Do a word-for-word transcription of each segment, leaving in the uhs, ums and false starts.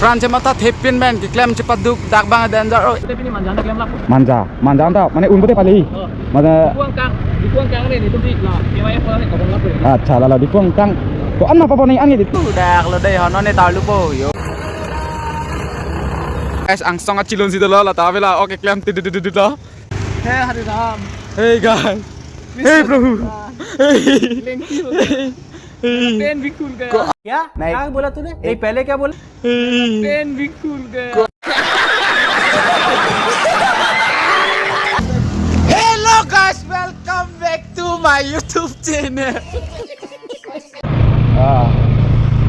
Pran chematha thepin pen keklem chepaduk dak abang danger oi. Te pini manja anta klem lap. Manja, manja anta mane un pote pale. Oh. Mane dipu angkang, dipu angkang re netum si la K Y F wala ne kabon lap re. Accha, lalo dipu angkang. Ko-an ma pabon an nge di. Dak lo dei, hono ne tarlupo yo. Guys, angsong achilon si dolo, la ta vela. Oke, klem ti di di di di lo. Hey Hari Ram. Hey guys. Hey Prabhu. Hey. Lengki ho gaya. Hey. Pen bhi khul gaya. क्या? नहीं। क्या बोला तूने? नहीं, पहले क्या बोला? Hey. Pen bhi khul gaya. Hello guys, welcome back to my YouTube channel. Ah,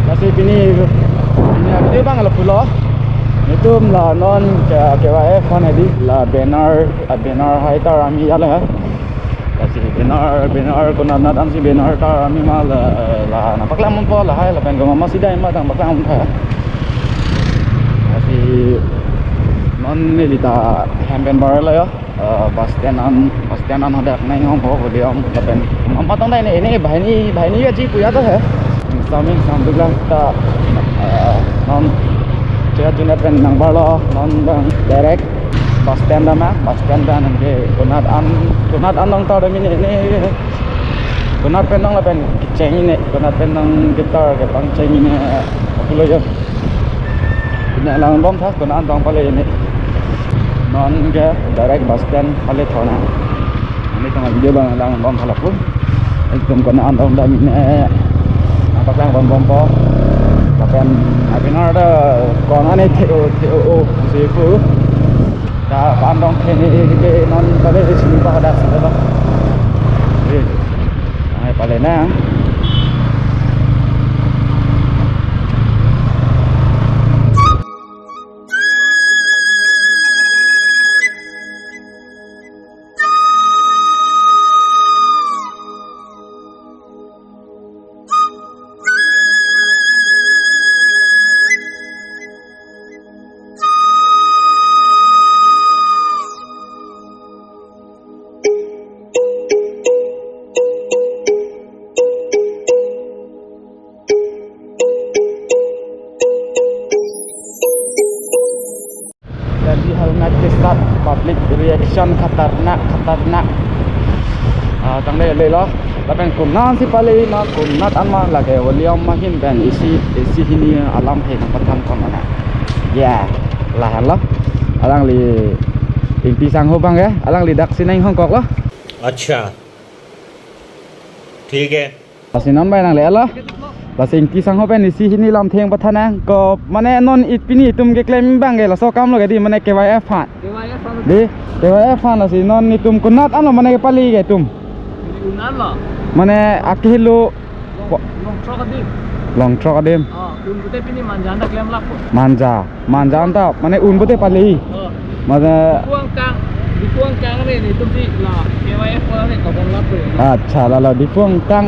lasi pini, pini video abang lapulo. Netum la non ke, K Y F aphan hedi la banner, ah, banner hai ta army ya la. Lasi banner, banner konat konat ansi banner ta army ma la, la nangpaklang bompo lahai lapen komat ma si dai ma nangpaklang bompo. Lasi non neli ta hem pen bar lo yo. Eh, bus stand an, bus stand an hadak nang hong ho volume lapen. Amat tong dai ne, ne banghini, banghini ya ji puya to he. Saming samduk lang ta, eh, non Churachandpur pen nangbar lo, non bang direct bus stand dam ma, bus stand dam ke konat an, konat an nang ta dam ne, ne konat pen nang lapen kecheng ne, konat pen nang guitar kepangcheng ne, apulo yo. Pini lang bom tha, konat an tong pale ne. Non ke direct bus stand pale thona. Neli tong video abang lang bom tha lapu. Ekdom konat an tong dam ne. Nangpaklang bom bompo. Lapen abinor ta konat ne the-o, the-o, o, si pu. Ta pan tong the ne ke non pale si pa hadak sa ba. Eh. Ai pale nang. Delhi helmet ke sath public reaction khatarnak, khatarnak. Ah, tangte lelo. Lapen konat si pale ma, konat an ma lake volume ahin pen isi, isi hini alam he nangpathan kon mana. Ya, lahenlo. Alangli Ingti Sangho abang ya, alangli dak si nang hongkok lo. अच्छा, ठीक है। Lasi non bai nanglelo. Lasi Ingti Sangho pen isi hini lamthe nangpathan nang. Ko mane non it pini itum keklem abang ke laso kam lo ke di mane K Y F aphan. K Y F aphan. Di K Y F aphan lasi non itum konat an lo mane kepale ke itum. Konat an lo. Mane akehelo. Long, Longthrok adim. Longthrok adim. Oh, un pote pini manja anta klem lap po. Manja. Manja anta, mane un pote pale. Oh. Mane dipu angkang, dipu angkang re netum si la K Y F wala ne kabon lap re. Accha, lalo dipu angkang.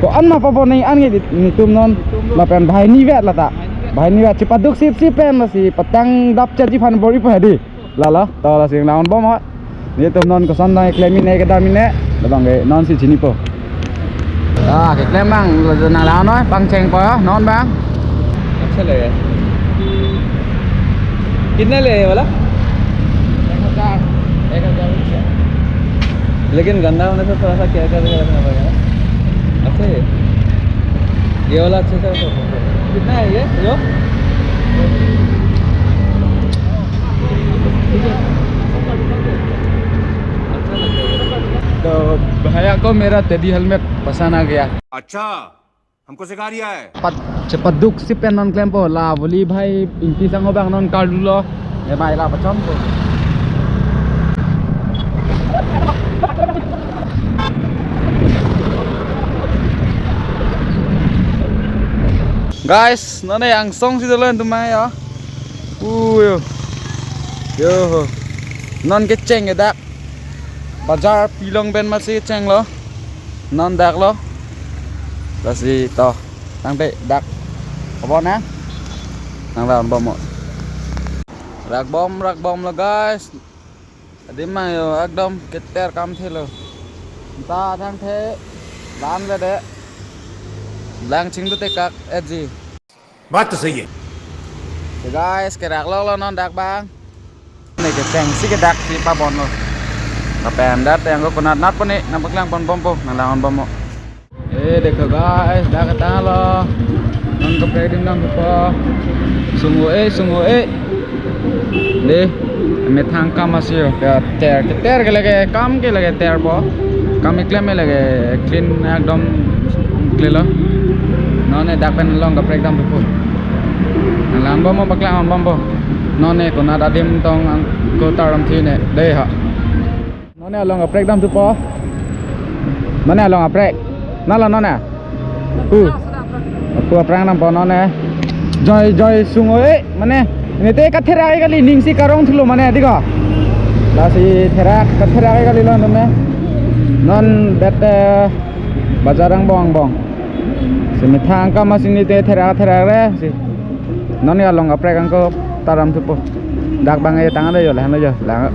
Ko-an ma pabon an nge di, netum non. Netum non. Lapen banghini vet la ta. Banghini vet. Banghini vet chepaduk sip sip pen lasi patang dap chaji aphan bor-ipo hedi. Lalo, to lasi nang lang bom ha. Netum non koson nang klem ne kedam ne. Labang ke non si chinipo. Ah, keklem abang, nang lang noi, pangcheng po, non abang. अच्छा लगा। कितना ले ये वाला? एक हजार। एक हजार रुपया। लेकिन गंदा होने से थोड़ा सा care करके रखना पड़ेगा ना। अच्छा है। ये वाला अच्छे से रखो। कितना है ये? लो। तो भैया को मेरा टेडी हेलमेट पसंद आ गया। अच्छा, हमको सिखा रिया है। Pat, chepaduk sip pen non klempo, la voli bhai Ingti Sangho abang non karlu lo. Ye bhai la pachompo. Guys, non ne angsong si dolo tumai ya. Uh, yo. Yo. Non kecheng ke dak. Bazar pilong pen masi chenglo. Non dak lo. Lasi to. Tangte dak. Apa na? Nang lang bom mo. Rak bom, rak bom lo guys. Adim mang yo ekdom keter kam thelo. Ta thangthe lan le de. Lang chingdutekak etji. बात तो सही है। So guys, kerak lok lo non dak abang. Ne kechengsi ke dak si pabon lo. Lapen dak yang ko konat nat pon ne nangpaklang pon bompo, nanglang-on bompo. Eh, dekho guys, dak ketang lo. Non kaprek adim dampo. Sungo eh, sungo eh. Dei, methang akam asi yo. Keter, keter ke lake akam ke lake terpo. Akam keklem ke lake clean ekdom clean lo. Non ne dak pen along kaprek dampo. Nanglang bompo, paklang bompo. Non ne konat adim tong angko tar damthe ne. Dei ha. Non ne along kaprek damthupo. Non ne along kaprek. Nalo non ne. Pu. Pu aphrang dampo non ne. Joi, joi sungo eh, mane. Nete katherak kali, ning si karong thulo mane, dei ko. Lasi therak, katherak kali lo non ne. Non bet, eh, bajar angbong angbong. Si methang akam asi nete therak therak re si. Non ne along kaprek angko tar damthupo. Dak abang eh tang ada yo, lahan lo yo, lang.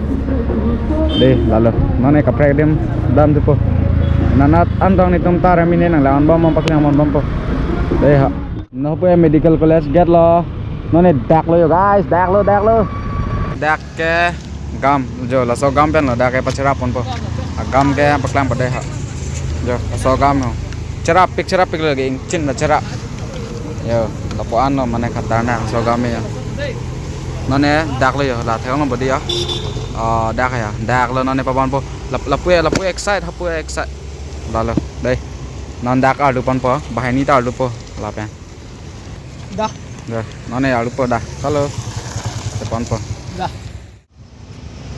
Dei, lalo. Non ne kaprek adim damthupo. Nanat antong netum tar mine, nanglang-on bompo, paklang-on bompo. Dei ha. Non pu eh medical college gate lo. Non ne dak lo yo guys, dak lo, dak lo. Dak ke gam, jo laso gam pen lo dak ke pacherap ponpo. Agam ke paklang pade ha. Jo, laso gam lo. Cherap pik, cherap pik lagi, ingchin la cherap. Yo, lapu-an lo mane khatarnak laso gam ya. Non ne dak lo yo, la theklong bodi ya. Oh, dak ya, dak lo non ne pabonpo. Lap-, lapu ya, lapu excite, lapu excite. Lalo, dei. Non dak arlu ponpo, banghini ta arlupo, lapen. Dah. Dah, non ne arlupo dah. Halo. Teponpo. Dah.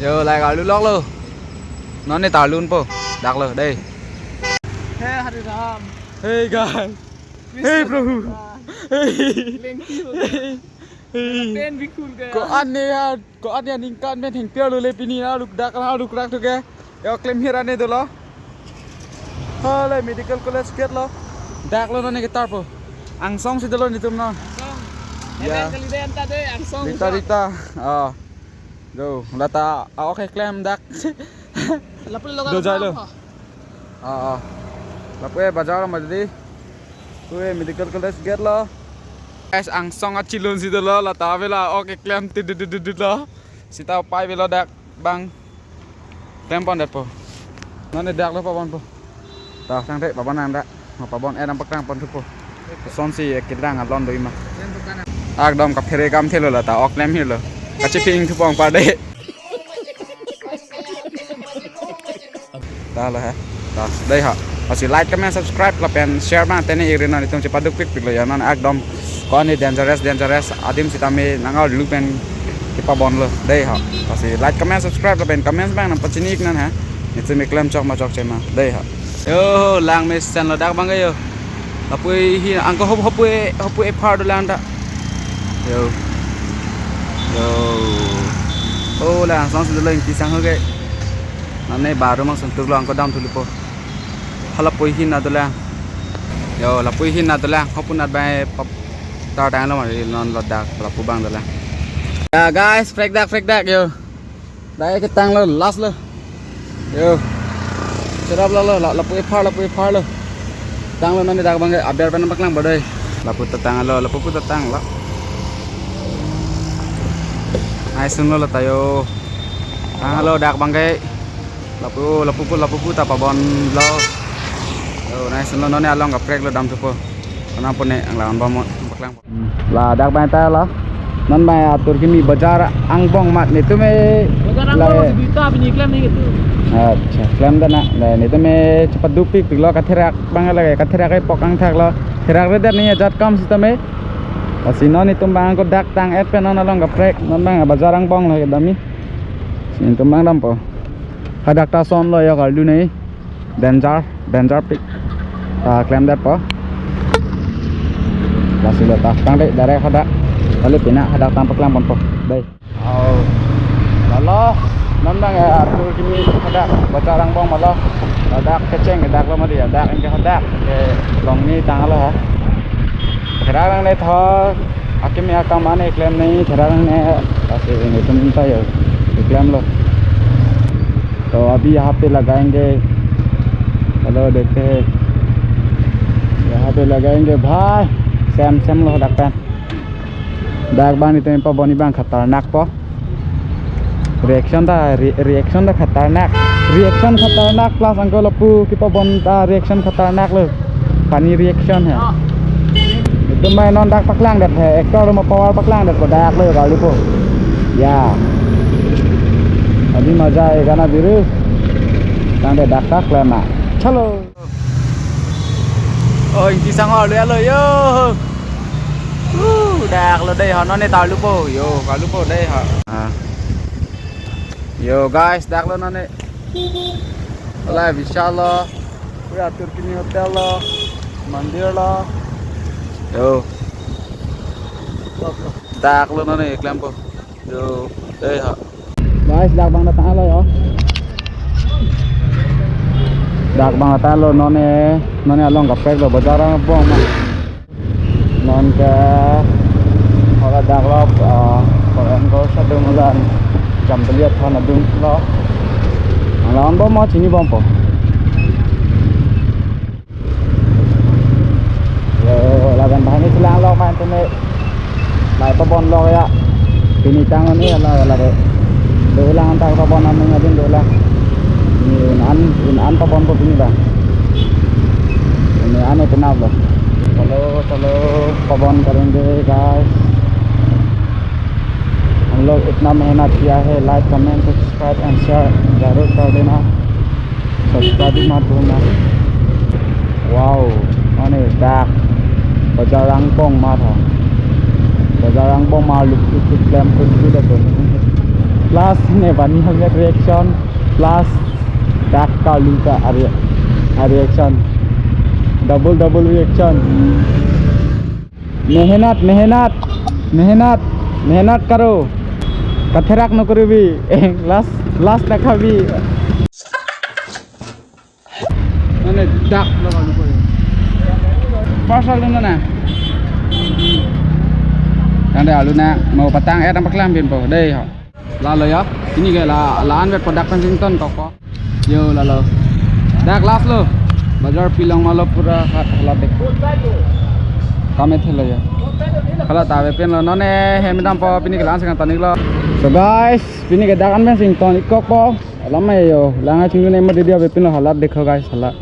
Yo, like arlu lok lo. Non ne ta arlunpo. Dak lo, dei. Hey, Hari Ram. Hey, guys. Hey, Prabhu. Hey. Lengki ho gaya. Hey. Pen bhi khul gaya. Ko-an ne yaar, ko-an ne aningkan pen hengpir lo le pini na luk dak na luk rak tu ke. Yo, klem hira ne dolo. Hale medical college gate lo. Dak lo non ne ketarpo. Angsong si dolo netum non. Angsong. Ya. Kali dei anta dei, angsong. Dita, dita. Ah. Do, lata, ah, oke, klem dak. Lapu lo. Do jai lo. Ah, ah. Lapu eh bajar ma dei. Pu eh medical college gate lo. Guys, angsong achilun si dolo, lata avelo, oke, klem ti di di di di lo. Sita pai avelo dak abang. Klem pon detpo. Non ne dak lo pabonpo. Ta sang te pabon nang dak. Mo pabon eh nangpaklang ponthupo. Sonsi eh kelang alon do ima. Ekdom kaphere gam thelo lata ok klem hilo. Kachepi ingthu pon pa dei. Ta lo ha. Ta dei ha. Lasi like, comment, subscribe lapen share abang tene iri non netum chepaduk pikpik lo ya non ekdom. Ko-an ne dangerous, dangerous adim sitame nang arlu pen kepabon lo. Dei ha. Lasi like, comment, subscribe lapen comments abang nangpachini ik non ha. Netum keklem chok ma chokche ma. Dei ha. Yo, lang mesen lo dak abang ke yo. Lapu-i hi angko hop-, hopui, hopui ephar dolang dak. Yo. Yo. Oh, lang angsong si dolo, ingti sang ho ke. Non ne baru mang suntuk lo angko damthu lipo. Halapu-i hin na dolang. Yo, lapu-i hin na dolang. Hopun at bai pap tar tang lo mari non lo dak lapu abang dolang. Ya guys, prek dak, prek dak yo. Dak ketang lo, last lo. Yo. Cherap lo lo, la, lapu ephar, lapu ephar lo. Tang lo non ne dak abang ke aber pen paklang ba dei. Lapu ta tang lo, lapu pu ta tang lo. Ai sun lo lata yo. Tang lo dak abang ke. Lapu, lapu pu, lapu pu ta pabon lo. Yo, nai sun lo non ne along kaprek lo damthupo. Konat pon ne nanglang-on bompo, paklang. Hmm. La dak abang ta lo. Non abang atur kimi bajar angbong mat netum eh. Bajar angbong la si duita pini klem ne gitu. Acha, klem dana. La netum eh chepaduk pikpik lo katherak abang lake katherak eh pok angthak lo. Therak redet ne ajat kam sitame. Lasi non netum abang ko dak tang et pen non along kaprek non abang bajar angbong lake dami. Si netum abang dampo. Hadak ta son lo yo karlu nei. Danger, danger pik. Ta klem detpo. Lasi lo ta tang dei direct hadak. Kali pina hadak tang paklang ponpo. Dei. Oh. Lalo. Non abang ya atur kimi hadak bajar angbong ma lo. Hadak kecheng hadak lo mati hadak ingke hadak. Ke long ni tang lo ha. Therak nangne tho, akimi akam ane klem nei therak nangne, lasi netum ta yo klem lo. तो अभी यहाँ पे लगाएंगे, हेलो देखते हैं, यहाँ पे लगाएंगे भाई, same same lo dak pen. Dak abang nelitum pabon abang khatarnak po. Reaction ta, re-, reaction ta khatarnak. Reaction khatarnak plus uncle Apu kepabon ta reaction khatarnak lo. Funny reaction he. Nelitum abang non dak paklangdet he. Actor lo ma power paklangdet po dak lo kali po. Ya. Abhi maja aayega na bhiru. Tangte dak ta klem ma. Chalo. Oh, Ingti Sangho arlo lo yo. Uh, dak lo dei ho, non ne ta arlo po. Yo, arlo po dei ho. Ah. Yo guys, dak lo non ne. Alai Vishal lo. Pura Turkini Hotel lo. Mandir lo. Yo. Dak lo non ne klem po. Yo, dei ho. Guys, dak abang datang lo yo. Dak abang datang lo, non ne, non ne along kaprek lo, bajar angbong ma. Non ke hala dak lo, ah, koran ko sadung ulan jam beliat thana dung lo. Lawan bom ma chini bom po. Yo, lapen banghini chelang lok ma tumi. Lahai pabon lok ya. Pini tang ani ala ala ke. Dolang ta pabon aning adin dolang. Ini un an, un an pabon po pini bang. Ini ane kenap lo. Chalo, chalo, pabon karenge guys. हम लोग इतना मेहनत किया है, like, comment, subscribe and share जरूर कर देना। Subscribe भी मत भूलना। Wow, mane dak bajar angbong ma tha. Bajar angbong ma luk luk luk klem kut kut atum. Plus ne bani hangnya reaction, plus dak kalu ka are, are reaction. Double double reaction. मेहनत, मेहनत, मेहनत, मेहनत करो। Katherak nokribi, last, last na khabi. Mane dak lo kalu ko. Parcel dun na. Tangte alu na, mo patang eh tang paklang bin po. Dei ho. Lalo ya, pini ke la, la-an vet production sington kok po. Yo, lalo. Dak last lo. Bajar pilong malo pura ha-, halat dek. Kame thelo ya. Halat ave pen lo. Non ne hem dam po pini ke la-an sington ik lo. So guys, pini ke dak an pen sington ik kok po. Alam ayo, lang achung ne ma didi ave pen lo halat dekho guys, halat.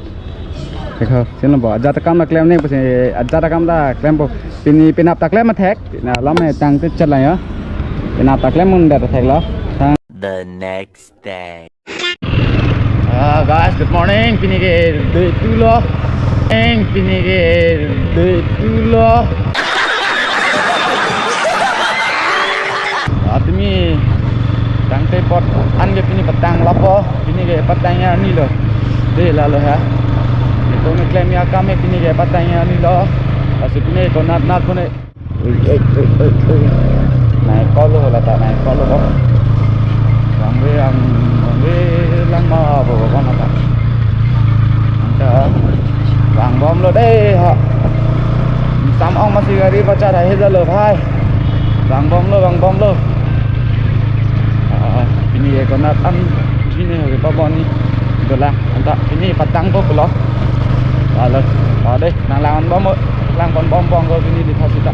Dekho, sino bo, ajat akam ta klem ne, pusi ajat akam ta klem po. Pini penap ta klem athek, na alam eh tangte chala ya. Penap ta klem mun da thek lo. Tang- The next day. Ah, guys, good morning. Pini ke day two lo. Eng, pini ke day two lo. Ah, tumi tangte pot an ke pini patang lapo, pini ke patang arni lo. Dei lalo ha. Ito ne klem ya kame pini ke patang arni lo. Lasi pini konat nat kone. Ui, ui, ui, ui, ui. Nai kolo la ta, nai kolo ko. Bang be ang, bang be lang ma bo ko na ta. Anta bang bom lo dei ha. Sam ong masi gari pacha hai jalo bhai. Bang bom lo, bang bom lo. Ah, pini ye konat an pini hoge pabon ni dolang. Anta pini patang po pulo. Lalo. Ah, dei, nang lang bom, lang bom bom bom ko pini di thasi ta.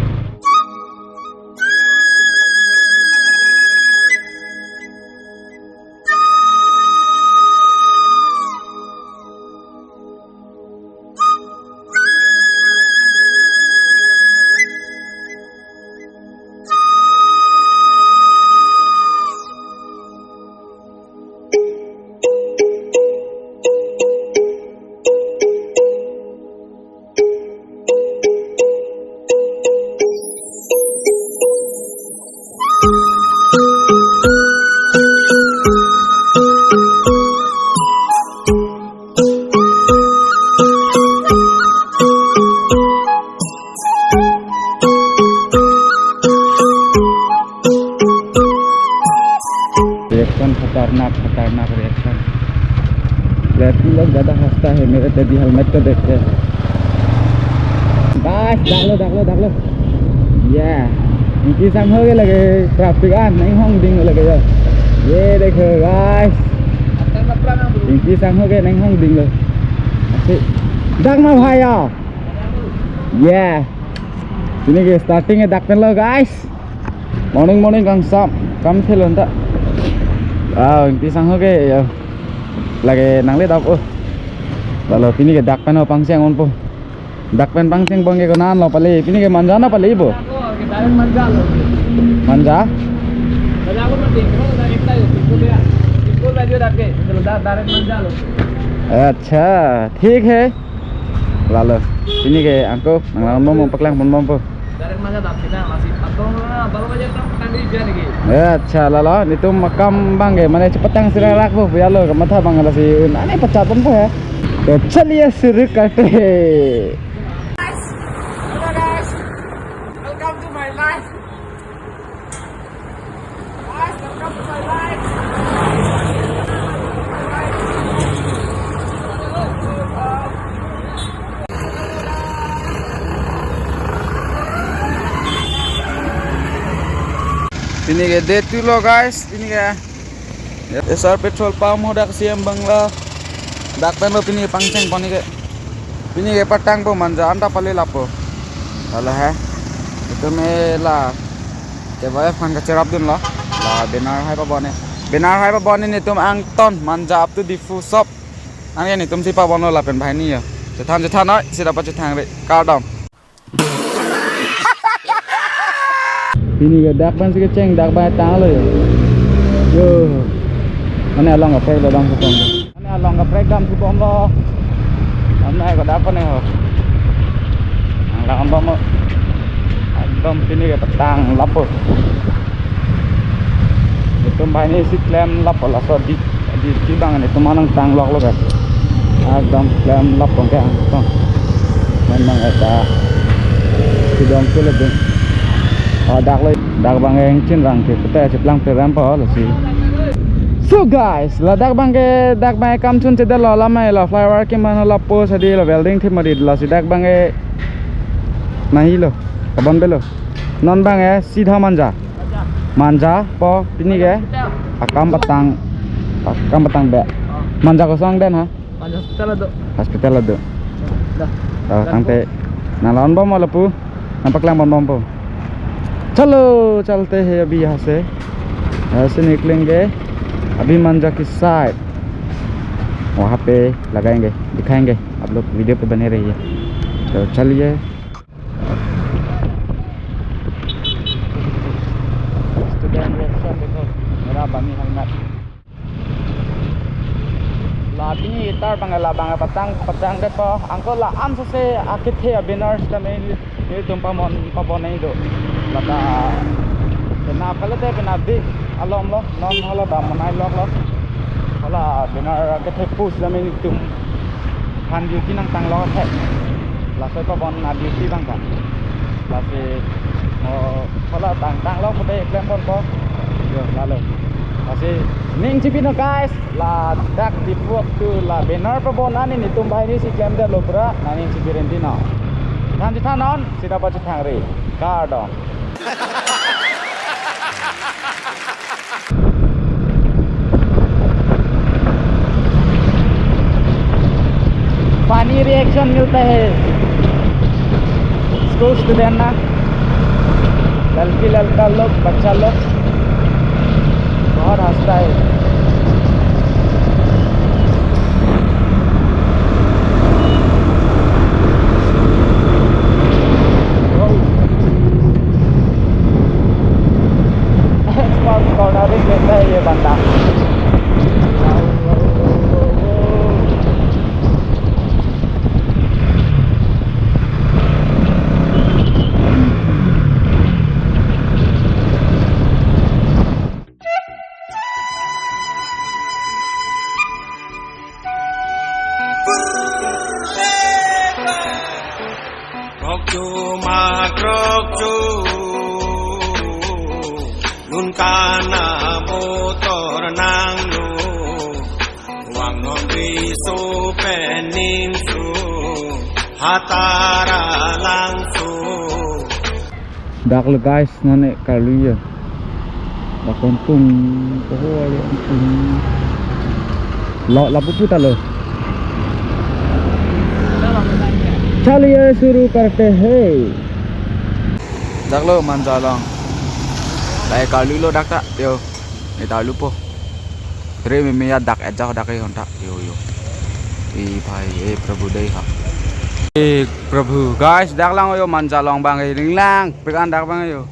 Reaction खतरनाक, खतरनाक reaction। Left लोग ज्यादा हंसता है, मेरे teddy helmet को देख के। Guys, dak lo, dak lo, dak lo. Yeah. Ingti Sangho ke lake traffic an, nang hong ding lake ya. Ye dekho, guys. Ingti Sangho ke nang hong ding lo. Asik. Dak ma bhai ya. Yeah. Pini ke starting e dak pen lo, guys. Morning, morning, kangsam. Kam thelo anta. Ah, Ingti Sangho ke, ya. Lake nangle dak, oh. Lalo pini ke dak pen ho pangcheng ponpo. Dak pen pangcheng abang ke konat lo pale. Pini ke Manja na pale bo? Direct Manja lo. Manja? Manja ko mati. Ko na ekta yo. Ko dia. Ko na jo dak ke. Direct Manja lo. Acha, thik hai. Lalo. Pini ke angko nang lawan bom paklang pon bompo. Direct Manja dam sina masih. Atau na baru aja tak tadi dia lagi. Acha, lalo. Netum akam abang ke mane chepatang sira rak bo. Ya lo, kamatha abang lasi. Ane pachat ponpo ya. To chaliye shuru karte hain. Guys, hello guys, welcome to my life. Guys, welcome to my life. Pini ke day two lo guys, pini ke S R petrol pump hadak C M Bangla. Dak pen lo pini pangcheng pon ke. Pini ke patang po Manja anta pale lapu. Lalo hai. Netum la K Y F aphan kacherap dun lo. La banner hai pabon-e. Banner hai pabon-e netum angton Manja up to Diphu sop. Ang ya netum si pabon lo lapen banghini yo. Chethan chethan noi, sida pachethangre. Kardom. Pini ke dak pen si kecheng, dak pen tanglo yo. Yo. Mane along kaprek lo dam supon. Mane along kaprek dam supon lo. Mane ko dak pen ho. Ang lang bom mo. Ekdom pini ke patang lapu. Netum banghini si klem lapu laso di. Di, di abang netum anang tang lok lo ke. Ekdom klem lap abang ke angton. Memang eta sidong ke lebih. Oh, dak lo, dak abang ke ingchin rang ke. Kita cheplang pe rampa lo si. So guys, la dak abang ke, dak abang ke kam chun chedetlo, lamai lo flyover ke mane lapu sadi lo welding thip mari lasi dak abang ke nahi lo. Kabon belo. Non abang ke sidha Manja. Manja po pini ke akam patang, akam patang be. Manja kosong den ha? Manja hospital ado. Hospital ado. Dah. Oh, tangte nang lawan bom lapu, nang paklang bom bompo. Chalo, chalte hai abhi yahan se, yahan se niklenga, abhi Manja ki side, wahan pe lagayenge, dikhayenge, aap log video pe bane rahiye. To chaliye. Student reaction dekho, mera bani helmet. La pini tar abang la abang patang, patang det po, angko la-an sose akethe a-banner sitame netum pabon, pabon nangji do. Lata penap kalite penapdik alom lo, non hala dam manai lok lo. Hala banner akethe pu sitame netum aphan duty nangtang lok the. Laso pabon a-duty abang ka. Lasi, oh, hala tangtang lok pute klem ponpo. Yo, lalo. Lasi ning chipi non guys, ladak Diphu up to la banner pabon an netum banghini si klemdetlo pura, nangning chipi renti non. Than chethan non, sida pachethangre. Kardom. Funny reaction मिलता है school student ना, लड़की लड़का लोग, बच्चा लोग बहुत हंसता है। एक्सपर्ट कॉर्नरिंग लेता है ये बंदा। Krokcho ma krokcho, lun kana motor nanglo, vangnon riso pen ningso, hatara langso. Dak lo guys, nane karlu ya. Bakon tung, oho, ale tung. Lo, lapu puta lo. Chaliye shuru karte hain. Dak lo Manja along. Ai karlu lo dak ta, yo. Ai karlu po. Phere meme ya dak ajak dak e hon ta. Yo, yo. E bhai, e Prabhu dei ha. E Prabhu, guys, dak lang yo Manja along abang e, ring lang, pik an dak abang yo.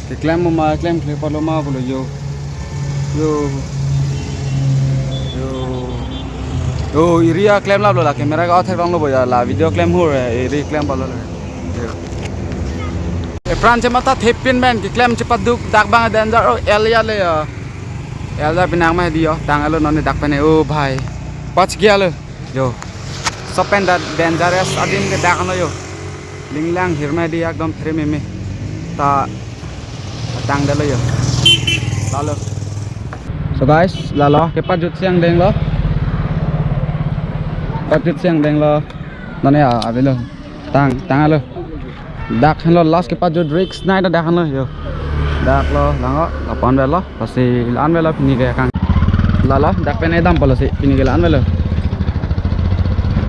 Keklem ma, klemkle palo ma pulo yo. Yo. Yo. Yo, iri ya klem lap lo la, camera ke-on thek rong lo bo ya, la video klem hur, e, iri klem palo lo. Yo. Epran chematha thepin pen, keklem chepaduk, dak abang danger, oh, el ya le ya. El ya pinang ma di yo, tang alo non dak pen e, oh bhai. Pach gya lo. Yo. Sopen da dangerous adim ke dak ano yo. Ling lang hirmai di ekdom phere meme. Ta tang dalo yo. Lalo. So guys, lalo kepajut siang deng lo. Pajut siang deng lo. Nane ya, avelo. Tang, tang alo. Dak henlo last kepajut risk nai ta dak henlo yo. Dak lo, lang o, lapu-an avelo. Lasi la-an avelo pini ke kang. Lalo, dak pen edam palo si, pini ke la-an avelo.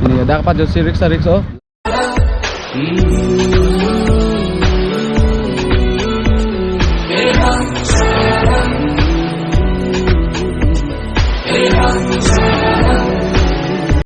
Pini ke dak pajut si risk a risk o.